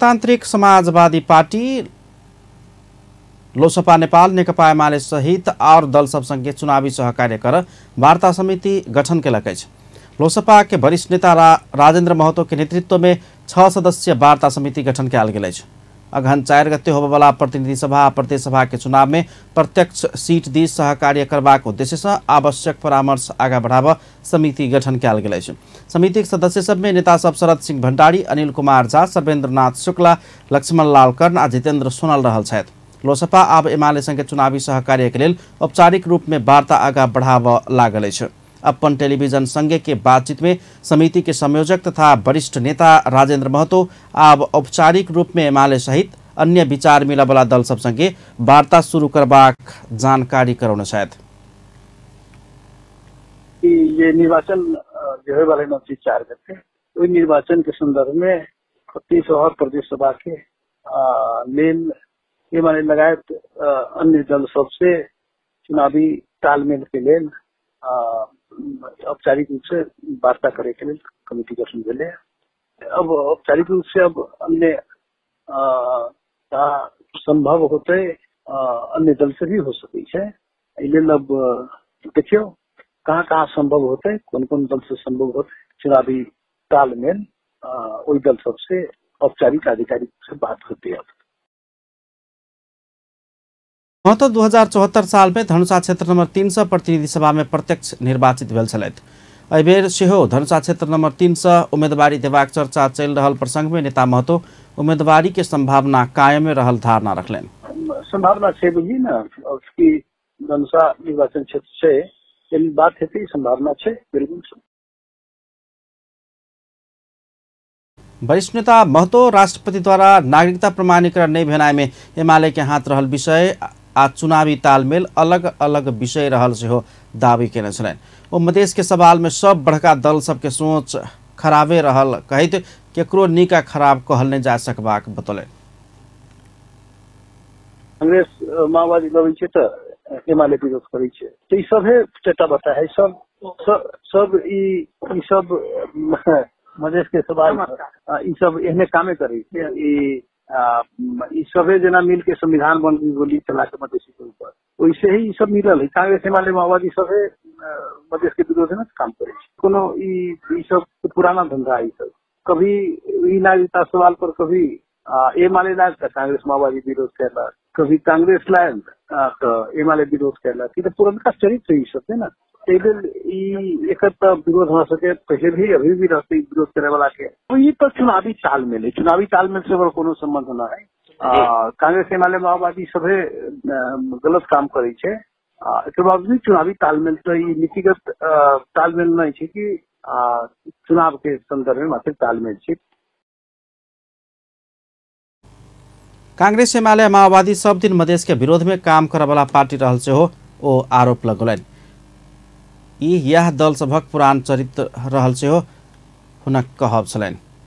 लोकतान्त्रिक समाजवादी पार्टी लोसपा नेपाल नेकपा एमाले सहित और दल सब संगे चुनावी सहकार्य कर वार्ता समिति गठन केलक अछि। लोसपा के वरिष्ठ नेता राजेंद्र महतो के नेतृत्व में 6 सदस्यीय वार्ता समिति गठन कयल गेल अछि। अगहन 4 गते होबयवला प्रतिनिधि सभा प्रदेश सभा के चुनाव में प्रत्यक्ष सीट दी सहकार्य करबाक उद्देश्य से आवश्यक परामर्श आगा बढ़ाबऽ समिति गठन कयल गेल अछि। समितिक सदस्य सब में नेता सब शरद सिंह भंडारी, अनिल कुमार झा, सर्वेंद्र नाथ शुक्ला, लक्ष्मण लाल कर्ण आ जितेंद्र सोनल रहल छथि। लोसपा आब एमाले संगे चुनावी सहकार्य के लेल औपचारिक रूप में वार्ता आगा बढ़ाबऽ लागल अछि। अपन टेलीविजन संगे के बातचीत में समिति के संयोजक तथा वरिष्ठ नेता राजेंद्र महतो आब औपचारिक रूप में एमाले सहित अन्य विचार मिलबला दल सब संगे वार्ता शुरू करबाक जानकारी करौने छथि। ये निर्वाचन जो है वाले 4 गते, ओहि निर्वाचन के संदर्भ में 30 और प्रदेश सभा के लेल एमाले लगायत अन्य दल सबसे चुनावी तालमेल के लेल औपचारिक रूप से वार्ता करे के लेल कमिटी गठन भेलै। अब औपचारिक रूप से अब अन्य संभव होते अन्य दल से भी हो सकै छै। एहि लेल अब देखियौ कहाँ कहाँ संभव होते, कौन कौन दल से संभव होते चुनावी तालमेल, ओहि दल सबसे औपचारिक आधिकारिक से बात होते। अब महतो 2074 साल में धनुषा क्षेत्र नंबर 3 से प्रतिनिधि सभा में प्रत्यक्ष निर्वाचित भेल छलथि। एहि बेर सेहो धनुषा क्षेत्र नंबर 3 से उम्मीदवारी देबाक चर्चा चलि रहल प्रसंग में नेता महतो उम्मीदवारी के संभावना कायम रहल धारणा रखलनि। संभावना छै बुझी न कि धनुषा निर्वाचन क्षेत्र छै, बात हेतै, संभावना छै बिल्कुल। वरिष्ठ नेता महतो राष्ट्रपति द्वारा नागरिकता प्रमाणीकरण नहीं भेनाइ में एमाले के हाथ रहल विषय आ चुनावी तालमेल अलग अलग विषय रहल सेहो दावी केने छलनि। ओ मधेश के सवाल में सब बड़का दल सबके सोच खराबे रहल कहैत केकरो नीक आ खराब कहल नहीं जा सकबाक बतौलनि। कांग्रेस माओवादी लड़ै छै तऽ एमाले विरोध करै छै, तऽ ई सभे चटा बटा है, सब सब ई सब मधेश के सवाल ई सब एहने कामे करै छै। ई सभे जेना मिल के संविधान बन गोली चला के मधेसी के ऊपर, वैसे ही ई सब मिलल है। कांग्रेस एमाले माओवादी सभे मधेश के विरोध में काम करे छै। कोनो ई सब पुराना धंधा है। ई सब कभी ई नागरिकता सवाल पर कभी एमाले लायल तऽ कांग्रेस माओवादी विरोध केलक, कभी कांग्रेस लायल तऽ एमाले विरोध केलक। ई तऽ पुरनका चरित्र ई सब है ना। एहि लेल ई एकर तऽ विरोध हमरा सबके पहिले भी अभी भी रहते विरोध करे वाला के। ई तऽ चुनावी तालमेल है, चुनावी तालमेल से कोनो संबंध न है। कांग्रेस एमाले माओवादी सभे गलत काम करै छै, एकर बावजूद चुनावी तालमेल तऽ ई नीतिगत तालमेल नहि छै कि चुनाव के संदर्भ में मात्र तालमेल छै। कांग्रेस एमाले माओवादी सब दिन मधेश के विरोध में काम करऽ वाला पार्टी रहल सेहो ओ आरोप लगौलनि। ई यह दल सभक पुरान चरित्र रहल सेहो हुनक कहब छलनि।